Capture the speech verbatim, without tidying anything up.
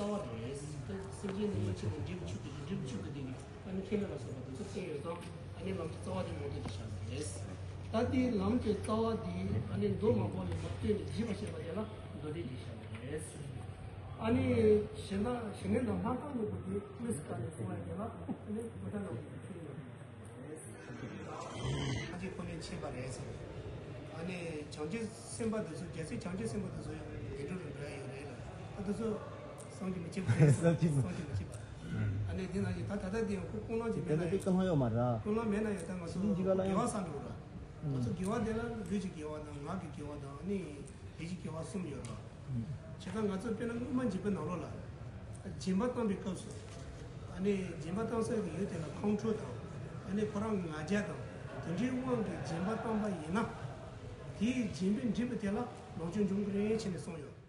རྩ་བ་རེད། ད་སེམས་ཅན་ནི་ཡིད་ཆེས་དང་འབྲས་བུ་ཆོས་སྐུ་དེ། འབྲས་བུ་ཆོས་སྐུ་དེ་ནི་ཨ་ནི་ཁེ་ལས་ལ་སོགས་པ་དེ་ཚོ་བསྟན་ཡོད་ཙང་། ཨ་ནི་ལམ་གྱི་རྩ་བ་དེ་མདོ་སྡེ་རེད་བཞག་པ་རེད། ད་དེའི་ལམ་གྱི་རྩ་བ་དེ་ཨ་ནི་མདོ་མང་པོ་ལ་མ་ལྟོས་ནས་འཇིག་པར་བྱེད་པ་དེ་ལ་མདོ་སྡེ་རེད་བཞག་པ་རེད། ཨ་ནི་ཞེ་ན་ཞེ་ནས་ན་ལྷ་དང་ནོར་བུ་དེ་དངོས་སུ་བཀར་ནས་གསུངས་པ་དེ་ལ་ཨ་ནི་བུ་ད་ནོར་བུ་ཁྱེར་ཡོད་རེད། ཐམས་ཅད་ཁོ་ནས་མཁྱེན་པ་རེད་ཟེར། ཨ་ནི་བྱང་ཆུབ་སེམས་དཔའ་དེ་ཚོ། རྒྱལ་སྲས་བྱང་ཆུབ་སེམས་དཔའ་དེ་ཚོ་ཡང་དེ་འདྲ་རུ་འགྲོ་ཡ་ཡོད་རེད་ལ། ཨ་དེ་ཚོ་བསམ་གྱིས་མི་ཁྱབ་པ་རེད། བསམ་གྱིས་མི་ཁྱབ་པ། ཨ་ནི་དེ་ན་ཡང་ད་ད་ལྟ་དེ་ཡང་ཁོ་ཀུན་སློང་ཅིག་མེད་ན་ཡང་། ཀུན་སློང་ཡོད་མ་རེད། ཀུན་སློང་མེད་ན་ཡང་ད་ང་ཚོ་དགེ་བ་བསགས་འགྲོ་ར། ང་ཚོ་དགེ་བ་དེ་ལ་ལུས་ཀྱི་དགེ་བ་དང་། ངག་གི་དགེ་བ་དང་། ཨ་ནི་ཡིད་ཀྱི་དགེ་བ་གསུམ་ཡོད་ར། བྱས་ཙང་ང་ཚོ་དཔེར་ན་སྔོན་མ་འཇིགས་པའི་ནང་ལོགས་ལ་སྦྱིན་པ་བཏང་པའི་སྐབས་སུ། ཨ་ནི་སྦྱིན་པ་བཏང་ས་གི་ཡུལ་དེ་ལ་ཁོང་ཁྲོ་དང་། ཨ་ནི་ཁོ་རང་ང་རྒྱལ་དང་། དེ་འདྲའི་དབང་གིས་སྦྱིན་པ་བཏང་པ་ཡིན་ན། དེའི་སྦྱིན་པའི་འབྲས་བུ་དེ་ལ་ལོངས་སྤྱོད་འབྱུང་གི་རེད་ཅེས་ནས་གསུངས་ཡོད།